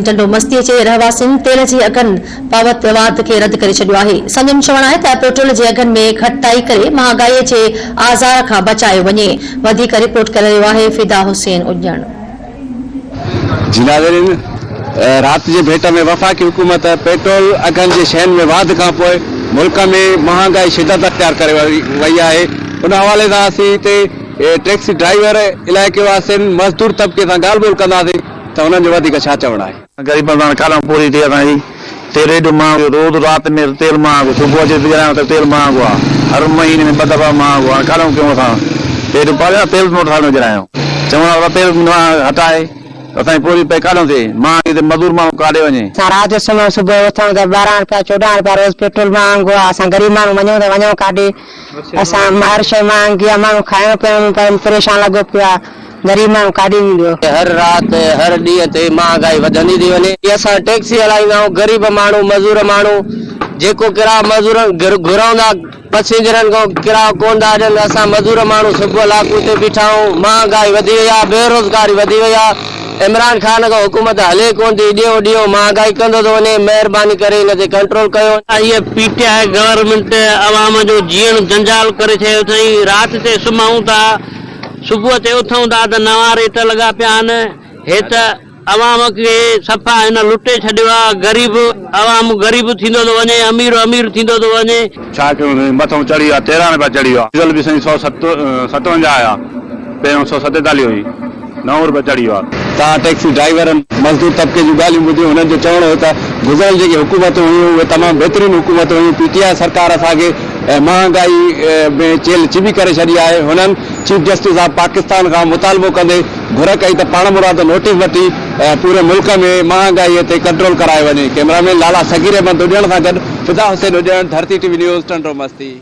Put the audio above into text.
ٽنڊو مستي جي رهواسين تيل جي اگهن بابت واڌ کي رد ڪري ڇڏيو آهي. سندن چوڻ آهي ته پيٽرول جي اگهن ۾ گهٽتائي ڪري مهانگائي جي آزار کان بچايو وڃي. وڌيڪ رپورٽ ڪري رهيو آهي فدا حسين اڄڻ. جي ناظرين رات جي ڀيٽ ۾ وفاقي حڪومت پيٽرول اگهن جي شين ۾ واڌ کانپوء ملڪ ۾ مهانگائي شدت اختيار ڪري وئي آهي ان حوالي سان اسين هتي ٽيڪسي ڊرائيور علائقي واسين مزدور طبقي سان ڳالهه ٻولهه ڪنداسين ته انهن جو وڌيڪ ڇا چوڻ آهي. غريبن سان ڪاڏانهن پوري ٿئي اسان جي تيل ايڏو مهانگو روز رات ۾ تيل مهانگو صبح اچي وجهرايون ته تيل مهانگو آ هر مهيني ۾ ٻه دفعا مهانگو هاڻي ڪاڏانهن ڪيون اسان پيٽ پاليو يا تيل موٽر سائيڪل وجهرايون چون ٿا تيل هٽائي اسان جي پوري پئي ڪاڏانهن ٿئي مهانگي تي مزور ماڻهو ڪاڏي وڃي. اسان رات جو سمهون صبح جو اٿون ته 12 رپيا 14 رپيا روز پيٽرول مهانگو آ اسان غريب ماڻهو وڃون ته وڃون ڪاڏي اسان هر شيء مهانگي آ ماڻهو کائڻ پيئڻ ۾ پريشان لڳو پيو آ. غريب ماڻهو ڪاڏي ويندو. هر رات هر ڏينهن تي مهانگائي وڌندي ٿي وڃي. اسان ٽيڪسي هلائيندا آهيون غريب ماڻهو مزور ماڻهو جيڪو ڪراء مزورن گهرون ٿا پسينجرن کان ڪراء ڪون ٿا ڏين اسان مزور ماڻهو صبح لاڪون تي بيٺا آهيون مهانگائي وڌي وئي آهي بيروزگاري وڌي وئي آهي عمران خان کان حڪومت هلي ڪون ٿي ڏينهون ڏينهون مهانگائي ڪندو ٿو وڃي مهرباني ڪري ان تي ڪنٽرول ڪيو. هيء پي ٽي I government عوام جو جيئڻ جنجال ڪري ڇڏيو اٿئي رات تي سمهون ٿا صبح تي اٿون ٿا ته نوان ريٽ لڳا پيا آهن، هي ته عوام کي صفا هن لٽي ڇڏيو آهي، غريب عوام غريب ٿيندو ٿو وڃي، امير امير ٿيندو ٿو وڃي. ڇا ڪيون سائين مٿئون چڙهي ويو آ 13 رپيا چڙهي ويو آ ڊيزل به سائين سو ست 57 آ پهريون سو 47 هئي نو رپيا چڙهي ويو آ. توهان ٽيڪسي ڊرائيورن، مزدور طبقي جون ڳالهيون ٻڌيون، هنن جو چوڻ هو ته گذريل جيڪي حڪومتون هيون اهي تمام بهترين حڪومتون هيون، پي ٽي آء سرڪار اسان کي مهانگائي ۾ چيلهه چٻي ڪري ڇڏي آهي، هنن چيف جسٽس آف پاڪستان کان مطالبو ڪندي گهر ڪئي ته پاڻمرادو نوٽيس وٺي پوري ملڪ ۾ مهانگائي تي ڪنٽرول ڪرايو وڃي، ڪئميرا مين لالا صغير احمد اڏيڻ سان گڏ Fida Hussain Udyar, Dharti T V news, Tando Masti.